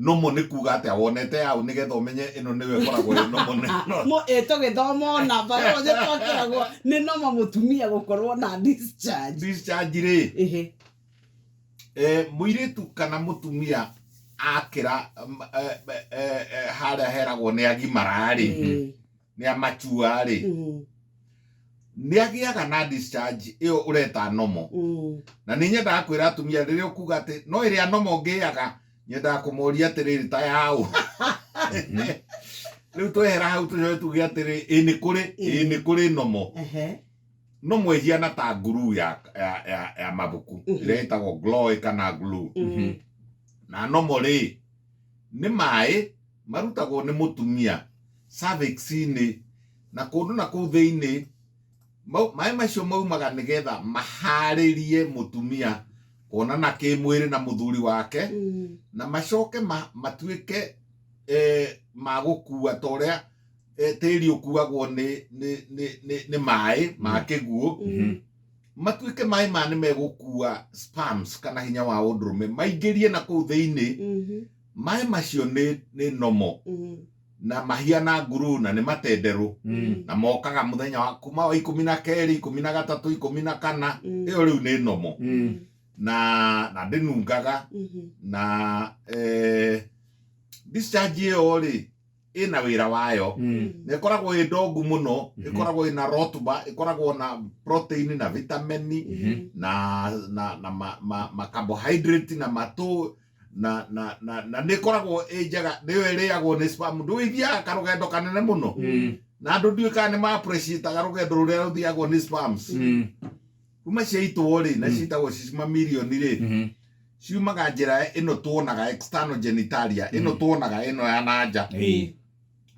Normal nĩ kuga atĩa? Wonete yaũ nĩgetha ũmenye ĩno nĩyo ĩkoragwo ĩ normal na ĩno? Tũgĩthoma ona biology twakĩragwo nĩ normal mũtumia gũkorwo na discharge. Discharge rĩ, mũirĩtu kana mũtumia akĩra harĩa heragwo nĩ agimara rĩ, nĩ amachua rĩ, nĩ agĩaga na discharge ĩyo ũreta normal. Na nĩ nyendaga kwĩra atumia rĩrĩa ũkuga atĩ no ĩrĩa normal ngĩaga, nyendaga kũmoria atĩrĩrĩ, ta yaũ? Rĩu twehera hau tũcoke tuge atĩrĩ, ĩ nĩ kũrĩ, ĩ nĩ kũrĩ normal. Normal ĩhiana ta nguruu ya mabuku ĩrĩa ĩtagwo gloy kana glue. Na normal rĩ, nĩ maĩ marutagwo nĩ mũtumia cervix-inĩ na kũndũ na kũu thĩinĩ. Maĩ macio maumaga nĩgetha maharĩrie mũtumia kuonana kĩmwĩrĩ na mũthuri wake, na macoke matuĩke ma gũkua ta ũrĩa tĩri ũkuagwo nĩ maĩ ma kĩguũ. Matuĩke maĩ ma nĩ megũkua sperms kana hinya wa ũndũrũme maingĩrie na kũu thĩinĩ. Maĩ macio nĩ normal na mahiana nguru na nĩ matenderũ na mokaga mũthenya wa kuma wa 12, 13, 14. Ĩyo rĩu nĩ normal na ndĩnungaga. Na discharge ĩyo rĩ, ĩna wĩra wayo na ĩkoragwo ĩ ndongu mũno. Ĩkoragwo ĩna rotuba, ĩkoragwo na protein na vitamin na ma carbohydrate na matũ na nĩ ĩkoragwo ĩ njega. Nĩyo ĩrĩagwo nĩ sperm. Ndũĩ ithiaga karũgendo kanene mũno na andũ ndiũĩ kana nĩ ma appreciate-aga rũgendo rũrĩa rũthiagwo nĩ sperms. Kuma ciaitwo rĩ, na ciitagwo mamirioni rĩ, ciumaga njĩra ĩno tuonaga, external genitalia ĩno tuonaga, ĩno ya na nja.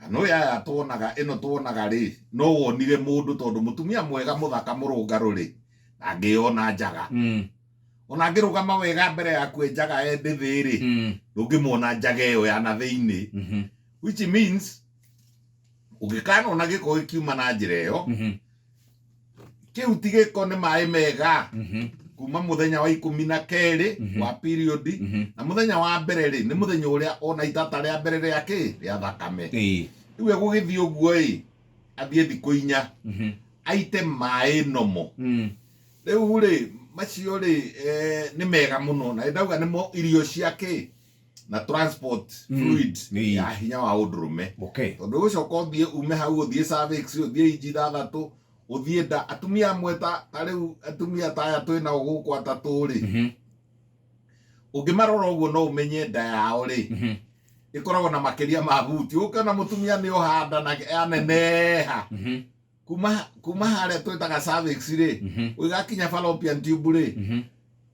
No yaya tuonaga, ĩno tuonaga rĩ, no wonire mũndũ tondũ mũtumia mwega mũthaka mũrũngarũ rĩ, ndangĩyona njaga. Ona angĩrũgama wega mbere yaku e njaga e ndĩthĩ rĩ, ndũngĩmuona njaga ĩyo ya na thĩinĩ, which means ũngĩkanona gĩko gĩkiuma na njĩra ĩyo, kĩu ti gĩko, nĩ maĩ mega kuma mũthenya wa 12 wa period. Na mũthenya wa mbere rĩ, nĩ mũthenya ũrĩa ona itata rĩa mbere rĩa kĩ rĩa thakame. Rĩu egũgĩthiĩ ũguo ĩ, athiĩ thikũ 4 aite maĩ nomo. Rĩu rĩ, macio rĩ, nĩ mega mũno na ndauga nĩmo irio cia kĩ na transport fluid ya hinya wa ũndũrũme. Tondũ ũgũcoka ũthiĩ ume hau, ũthiĩ cervix, ũthiĩ inji 6, ũthiĩ nda. Atumia amwe ta rĩu atumia ta aya twĩ nao gũkũ atatũ rĩ, ũngĩmarora ũguo no ũmenye nda yao rĩ, ĩkoragwo na makĩria ma buti. Ũkĩona mũtumia nĩ ũhanda na yaneneha kuma harĩa twĩtaga cervix rĩ, ũgĩgakinya fallopian tube rĩ,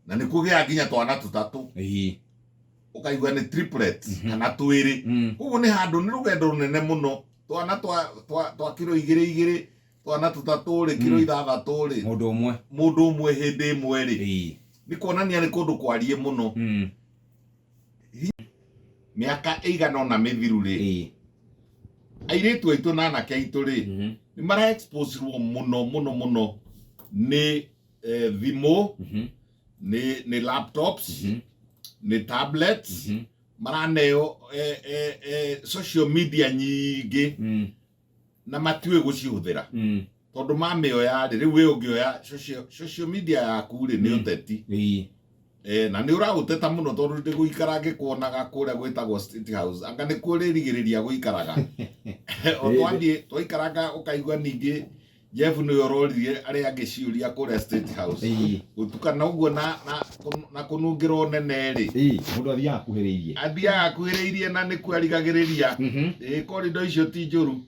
na nĩ kũgĩa nginya twana tũtatũ, ũkaigua nĩ triplets kana twĩrĩ. Koguo nĩ handũ nĩ rũgendo rũnene mũno. Twana twa kiro 2 2, twana tũtatũ rĩ, kiro 6 rĩ, mũndũ ũmwe. Mũndũ ũmwe hĩndĩ ĩmwe rĩ, nĩ kuonania nĩ kũndũ kwariĩ mũno. Mĩaka ĩigana ũna mĩthiru rĩ, airĩtu aitũ na anake aitũ rĩ, nĩ mara exposerwo mũno mũno mũno nĩ thimũ, nĩ laptops, nĩ tablets, maraneo social media nyingĩ na matiũĩ gũcihũthĩra tondũ mamĩoya rĩ, rĩu wĩ ũngĩoya social media yaku rĩ, nĩ ũteti. Na nĩ ũraũteta mũno tondũ ndĩgũikara ngĩkuonaga kũrĩa gwĩtagwo State House, anga nĩkuo ũrĩrigĩrĩria gũikaraga o twathiĩ twaikaranga ũkaigua ningĩ Jeff nĩwe ũroririe arĩa angĩ ciũria kũrĩa State House. Gũtukana ũguo na kũnungĩrwo nene rĩ, Mũndũ athiaga akuhĩrĩirie. Athiaga akuhĩrĩirie na nĩkuo arigagĩrĩria. Ĩĩ, korido icio ti njũru.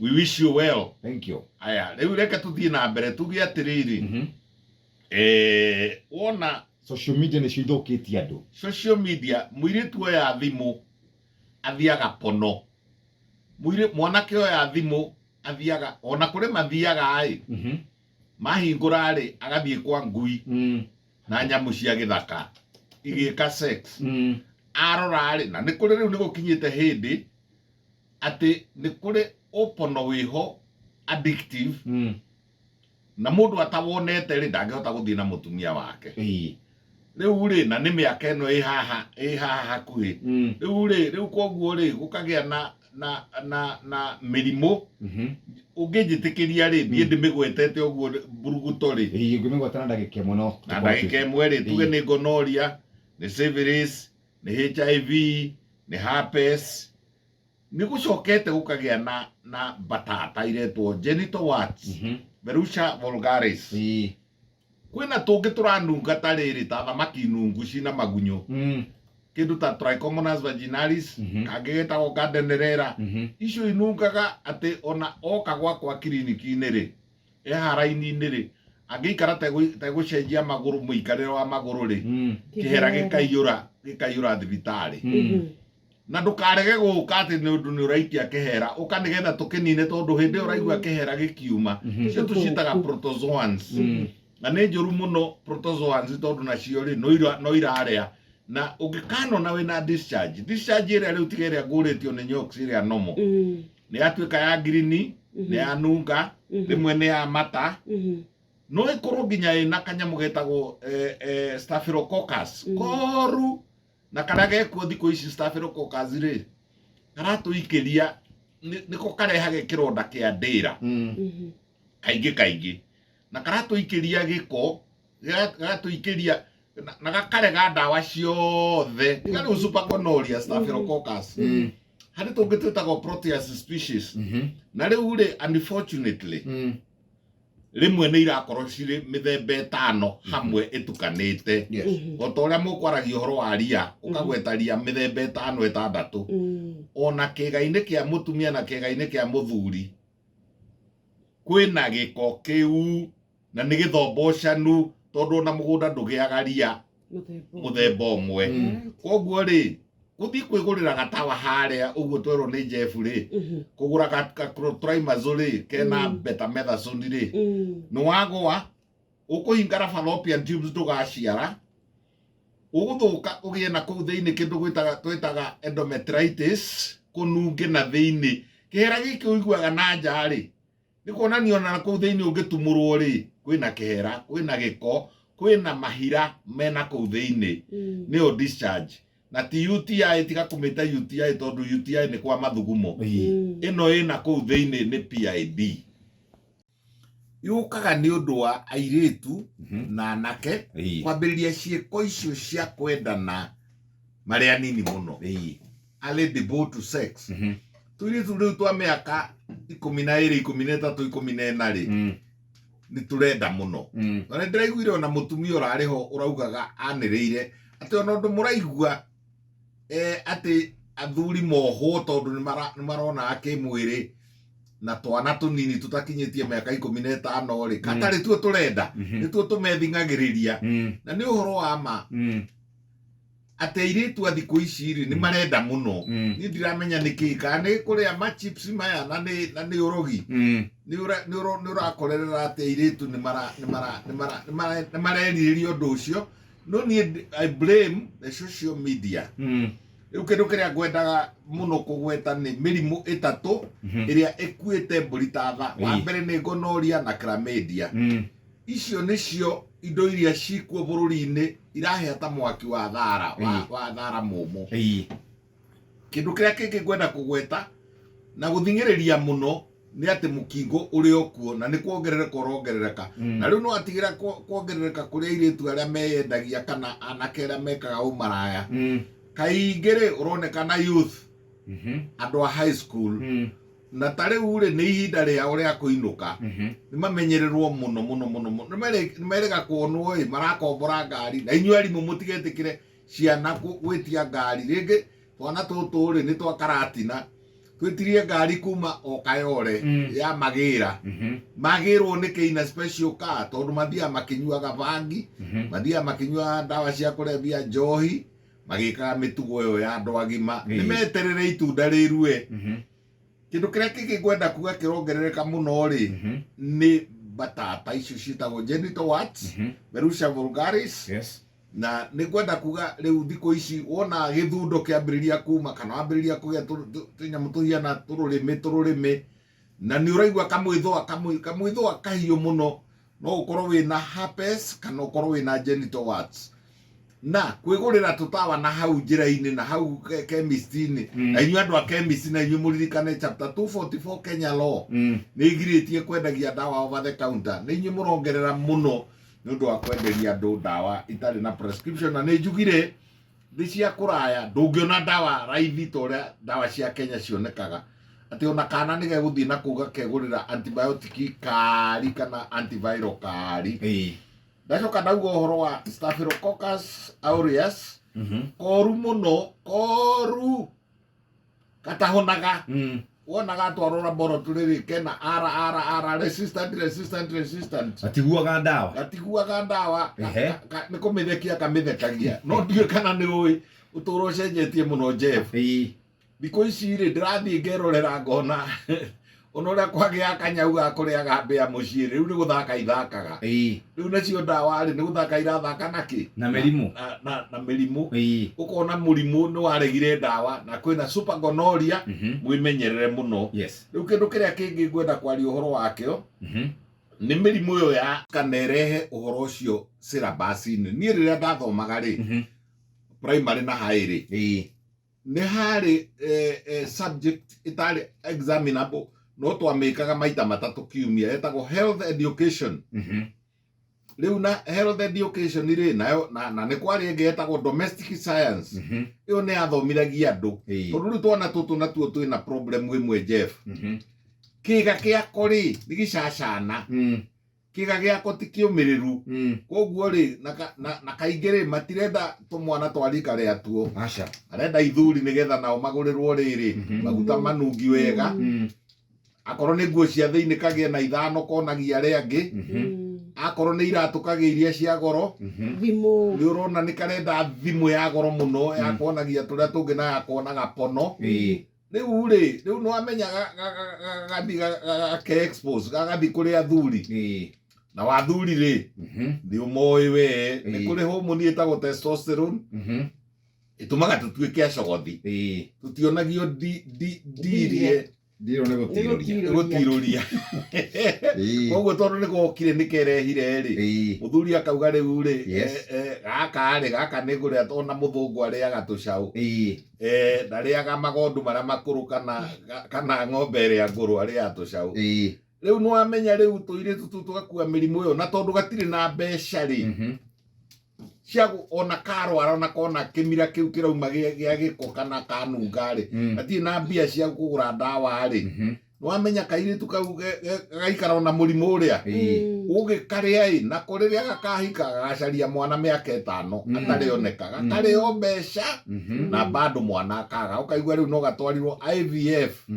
We wish you well. Thank you. Aya, rĩu reke tũthiĩ na mbere tuge atĩrĩrĩ, wona social media nĩcio ithũkĩtie andũ. Social media, mũirĩtu oya thimũ athiaga pono, mwanake oya thimũ athiaga ona kũrĩ mathiaga ĩ, mahingũra rĩ, agathiĩ kwa ngui na nyamũ cia gĩthaka igĩka sex. Arora rĩ, na nĩ kũrĩ rĩu nĩ gũkinyĩte hĩndĩ atĩ nĩ kũrĩ ũpono wĩho addictive, na mũndũ atawonete rĩ, ndangĩhota gũthiĩ na mũtumia wake. Rĩu rĩ, na nĩ mĩaka ĩno ĩ haha hakuhĩ. Rĩu rĩ, rĩu koguo rĩ, gũkagĩa na mĩrimũ. Ũngĩnjĩtĩkĩria rĩ, niĩ ndĩmĩgwetete ũguo mburuguto rĩ. Ĩĩ, ngũmĩgweta na ndagĩka ĩmwe no Na ndagĩka ĩmwe rĩ, tuge nĩ gonorrhea, nĩ syphilis, nĩ HIV, nĩ herpes. Nĩ gũcokete gũkagĩa na mbatata iretwo genital warts, Verruca vulgaris. Kwĩna tũngĩ tũranunga ta rĩrĩ, ta thamaki nungu cina magunyũ, kĩndũ ta Trichomonas vaginalis, kangĩ getagwo Gardnerella. Icio inungaga atĩ ona oka gwakwa kiriniki-inĩ rĩ, ehaha raini-inĩ rĩ, angĩikara tegũcenjia magũrũ, mũikarĩre wa magũrũ rĩ, kĩhera gĩkaiyũra thibitarĩ. Na ndũkarege gũka atĩ nĩ ũndũ nĩ ũraikia kĩhera, ũka nĩgetha tũkĩnine, tondũ hĩndĩ ĩyo ũraigua kĩhera gĩkiuma. Icio tũciĩtaga protozoans, na nĩ njũru mũno protozoans, tondũ nacio rĩ, no irarĩa. Na ũngĩkanona wĩna discharge ĩrĩa rĩu tiga ĩrĩa ngũrĩtio nĩ nyox, ĩrĩa normal, nĩ yatuĩka ya ngirini, nĩ ya nunga, rĩmwe nĩ ya mata, no ĩkorwo nginya ĩna kanyamũ getagwo staphylococcus koru, na karĩa gekuo thikũ ici staphylococcus rĩ, karatũikĩria nĩko karehage kĩronda kĩa ndĩra kaingĩ kaingĩ, na karatũikĩria gĩko, gagatũikĩria na gakarega ndawa ciothe. Tiga rĩu super gonorrhea, staphylococcus, harĩ tũngĩ twĩtagwo proteus species. Na rĩu rĩ, unfortunately, rĩmwe nĩ irakorwo cirĩ mĩthemba 5 hamwe ĩtukanĩte. O ta ũrĩa mũkwaragia ũhoro wa ria, ũkagweta ria mĩthemba 5, 6. Ona kĩĩga-inĩ kĩa mũtumia na kĩĩga-inĩ kĩa mũthuri kwĩna gĩko kĩu, na nĩ gĩthombocanu, tondũ ona mũgũnda ndũgĩaga ria mũthemba ũmwe. Koguo rĩ, gũthiĩ kwĩgũrĩra gatawa harĩa ũguo twerwo nĩ Jeff rĩ, kũgũra ka clotrimazole rĩ, kena betamethasone rĩ, nĩ wagũa ũkũhingara fallopian tubes, ndũgaciara, ũgũthũka, ũgĩe na kũu thĩinĩ kĩndũ twĩtaga endometritis, kũnunge na thĩinĩ. Kĩhera gĩkĩ ũiguaga na nja rĩ, nĩ kuonania ona na kũu thĩinĩ ũngĩtumũrwo rĩ, kwĩna kĩhera, kwĩna gĩko, kwĩna mahira mena kũu thĩinĩ, nĩyo discharge, na ti UTI. Tiga kũmĩta UTI, tondũ UTI nĩ kwa mathugumo. Ĩno ĩna kũu thĩinĩ nĩ PID, yũkaga nĩ ũndũ wa airĩtu na anake kwambĩrĩria ciĩko icio cia kwendana marĩ anini mũno, early debut to sex. Tũirĩtu rĩu twa mĩaka 12, 13, 14 rĩ, nĩ tũrenda mũno. Na nĩ ndĩraiguire ona mũtumia ũrarĩ ho ũraugaga anĩrĩire atĩ ona ũndũ mũraigua atĩ athuri mohwo tondũ nĩ maronaga kĩmwĩrĩ na twana tũnini tũtakinyĩtie mĩaka 15 rĩ, katarĩ tuo tũrenda, nĩtuo tũmething'agĩrĩria. Na nĩ ũhoro wa ma atĩ airĩtu a thikũ ici rĩ, nĩ marenda mũno. Niĩ ndiramenya nĩkĩ, kana nĩ kũrĩa machips maya, na nĩ ũrogi, nĩ ũrakorerera atĩ airĩtu nĩ mara nĩ mara nĩ mara nĩ mara nĩ marerirĩria ũndũ ũcio. No niĩ I blame the social media. Rĩu kĩndũ kĩrĩa ngwendaga mũno kũgweta nĩ mĩrimũ 3 ĩrĩa ĩkuĩte mbũri ta tha. Wa mbere nĩ gonorrhea na chlamydia. Icio nĩcio indo iria cikuo bũrũri-inĩ irahĩa ta mwaki wa thara wa thara mũmũ. Kĩndũ kĩrĩa kĩngĩ ngwenda kũgweta na gũthing'ĩrĩria mũno nĩ atĩ mũkingo ũrĩ o kuo, na nĩ kuongerereka ũrongerereka. Na rĩu no atigĩra kuongerereka kũrĩ airĩtu arĩa meyendagia kana anake arĩa mekaga ũmaraya. Kaingĩ rĩ, ũronekana youth, andũ a high school. Na ta rĩu rĩ, nĩ ihinda rĩao rĩa kũinũka, nĩ mamenyererwo mũno mũno mũno mũno. Nĩ merĩga kuonwo ĩ marakombora ngari. Na inyuĩ arimũ, mũtigetĩkĩre ciana gwĩtia ngari rĩngĩ. Twana tũtũ rĩ, nĩ twa karatina, twĩtirie ngari kuma o Kayore ya magĩra magĩrwo nĩ kĩina special car, tondũ mathiaga makĩnyuaga bangi, mathiaga makĩnyuaga ndawa cia kũrebia, njohi, magĩkaga mĩtugo ĩyo ya andũ agima. Nĩ meterere itunda rĩrue. Kĩndũ kĩrĩa kĩngĩ ngwenda kuga kĩrongerereka mũno rĩ, nĩ mbatata icio ciĩtagwo genital warts, Verruca vulgaris. Na nĩ ngwenda kuga rĩu thikũ ici wona gĩthundo kĩambĩrĩria kuma, kana wambĩrĩria kũgĩa tũnyamũ tũhiana tũrũrĩmĩ tũrũrĩmĩ, na nĩ ũraigua kamwĩthũa kamwĩthũa kahiũ mũno, no ũkorwo wĩna herpes kana ũkorwo wĩna genital warts. Na kwĩgũrĩra tũtawa na hau njĩra-inĩ na hau chemist-inĩ. Na inyuĩ andũ a chemist, na inyuĩ mũririkane chapter 244 Kenya law nĩ igirĩtie kwendagia ndawa over the counter. Nĩ inyuĩ mũrongerera mũno nĩ ũndũ wa kwenderia andũ ndawa itarĩ na prescription. Na nĩ njugire thĩ cia kũraya ndũngĩona ndawa raithi ta ũrĩa ndawa cia Kenya cionekaga, atĩ ona kana nĩ gegũthiĩ na kũu gakegũrĩra antibiotic kari kana antiviral kari. Ndacoka ndauga ũhoro wa Staphylococcus aureus, koru mũno, koru katahonaga. Wona gatwarwo laboratory rĩ, kena R R R resistant, resistant, resistant. Gatiguaga ndawa. Gatiguaga ndawa. Nĩ kũmĩthekia kamĩthekagia. No ndiũĩ kana nĩ ũĩ ũtũũro ũcenjetie mũno, Jeff. Thikũ ici rĩ, ndĩrathiĩ ngerorera ngona ona ũrĩa kwagĩa kanyau ga kũrĩaga mbĩa mũciĩ, rĩu nĩ gũthaka ithakaga. Rĩu nacio ndawa rĩ, nĩ gũthaka irathaka nakĩ? Na mĩrimũ. Na mĩrimũ. Ũkona mũrimũ nĩ waregire ndawa na kwĩna super gonorrhea. Mwĩmenyerere mũno. Rĩu kĩndũ kĩrĩa kĩngĩ ngwenda kwaria ũhoro wakĩo nĩ mĩrimũ ĩyo ya kana ĩrehe ũhoro ũcio syllabus-inĩ. Niĩ rĩrĩa ndathomaga rĩ, primary na high rĩ, nĩ harĩ subject ĩtarĩ examinable no twamĩkaga maita matatũ kiumia, yetagwo health education. Rĩu na health education rĩ, nayo na nĩ kwarĩ ĩngĩ yetagwo domestic science. Ĩyo nĩ yathomithagia andũ, tondũ rĩu twana tũtũ natuo twĩna problem ĩmwe, Jeff. Kĩga kĩako rĩ, nĩ gĩcacana. Kĩga gĩako ti kĩũmĩrĩru. Koguo rĩ, na kaingĩ rĩ, matirenda tũmwana twa rika rĩatuo. Aca. Arenda ithuri nĩgetha nao magũrĩrwo rĩrĩ, maguta manungi wega. Akorwo nĩ nguo cia thĩinĩ kagĩe na ithano konagia arĩa angĩ. Akorwo nĩ iratũ kagĩe iria cia goro. Thimũ. Nĩ ũrona nĩ karenda thimũ ya goro mũno ya kuonagia tũrĩa tũngĩ na ya kuonaga pono. Rĩu rĩ, rĩu nĩ wamenya gagathiĩ gake expose, gagathiĩ kũrĩ athuri. Na wathuri rĩ, nĩ ũmoĩ we nĩ kũrĩ hormone ĩtagwo testosterone ĩtũmaga tũtuĩke acogothi. Tũtionagio ndirie. Ndirwo nĩ gũtirũria. Nĩ gũtirũria. Koguo tondũ nĩ gokire nĩ kerehire rĩ, mũthuri akauga rĩu rĩ, gaka rĩ, gaka nĩ ngũrĩa ona mũthũngũ arĩaga tũcaũ. Ndarĩaga magondu marĩa makũrũ kana ng'ombe ĩrĩa ngũrũ, arĩaga tũcaũ. Rĩu nĩ wamenya rĩu tũirĩtu tũu tũgakua mĩrimũ ĩyo, na tondũ gatirĩ na mbeca rĩ, cia ona karwara ona kona kĩmira kĩu kĩrauma gĩa gĩko kana kanunga rĩ, gatirĩ na mbia cia kũgũra ndawa rĩ, nĩ wamenya kairĩtu kau gaikara ona mũrimũ ũrĩa ũgĩkarĩa ĩ, nako rĩrĩa gakahika gagacaria mwana mĩaka 5 atarĩoneka, gakarĩo mbeca na bado mwana akaga. Ũkaigua rĩu no gatwarirwo IVF.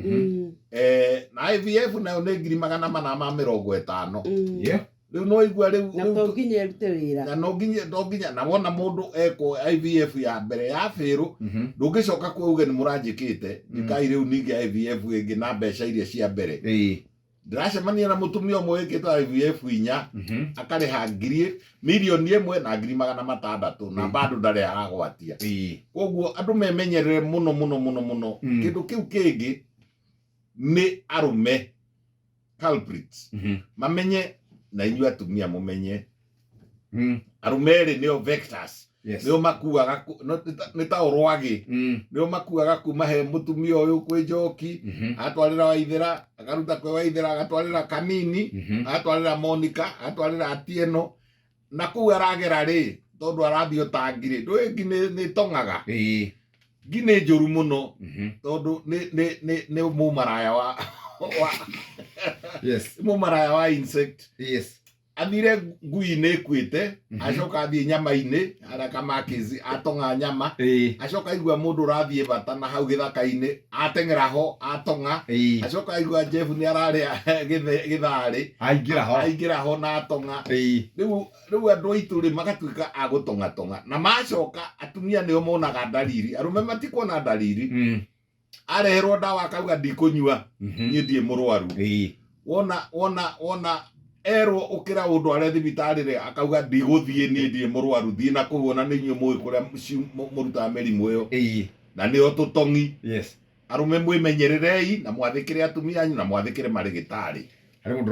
Na IVF nayo nĩ 450,000. Rĩu no igua rĩu Na rĩu to nginya ĩrute wĩra. Na no nginya na wona mũndũ ekwo IVF ya mbere ya bĩrũ, ndũngĩcoka kuo uge nĩ mũranjĩkĩte njĩkai rĩu ningĩ IVF ĩngĩ na mbeca iria cia mbere. Ndĩracemania na mũtumia ũmwe wĩkĩtwo IVF inya, akarĩha 1,600,000 na bado ndarĩ aragwatia. Koguo andũ memenyerere mũno mũno mũno mũno. Kĩndũ kĩu kĩngĩ nĩ arũme culprits mamenye, na inyuĩ atumia mũmenye, arũme erĩ nĩo vectors. Nĩo makuaga nĩ ta ũrwagĩ. Nĩo makuaga kuma he mũtumia ũyũ kwĩ njoki, agatwarĩra Waithĩra, akaruta kwĩ Waithĩra agatwarĩra Kanini, agatwarĩra Monica, agatwarĩra Atieno. Na kũu aragera rĩ, tondũ arathiĩ ũtangi rĩ, ndũĩ ngi nĩ tong'aga. Ngi nĩ njũru mũno, tondũ nĩ mũmaraya wa mũmaraya wa insect. Athire ngui-inĩ ĩkuĩte, acoka athiĩ nyama-inĩ harĩa kamakĩzi atong'a nyama, acoka aigua mũndũ ũrathiĩ bata na hau gĩthaka-inĩ, ateng'era ho atong'a, acoka aigua Jeff nĩ ararĩa gĩtharĩ, Aingĩra ho. Aingĩra ho na atong'a. Rĩu andũ aitũ rĩ, magatuĩka a gũtong'atong'a, na macoka atumia nĩo monaga ndariri, arũme matikuona ndariri. Areherwo ndawa akauga ndikũnyua, niĩ ndirĩ mũrwaru. Wona erwo ũkĩra ũndware thibitarĩ rĩ, akauga ndigũthiĩ, niĩ ndirĩ mũrwaru, thiĩ na kũu, ona nĩ inyuĩ mũĩ kũrĩa mũrutaga mĩrimũ ĩyo. Na nĩo tũtong'i. Arũme mwĩmenyererei na mwathĩkĩre atumia anyu na mwathĩkĩre marĩgĩtarĩ. Harĩ mũndũ.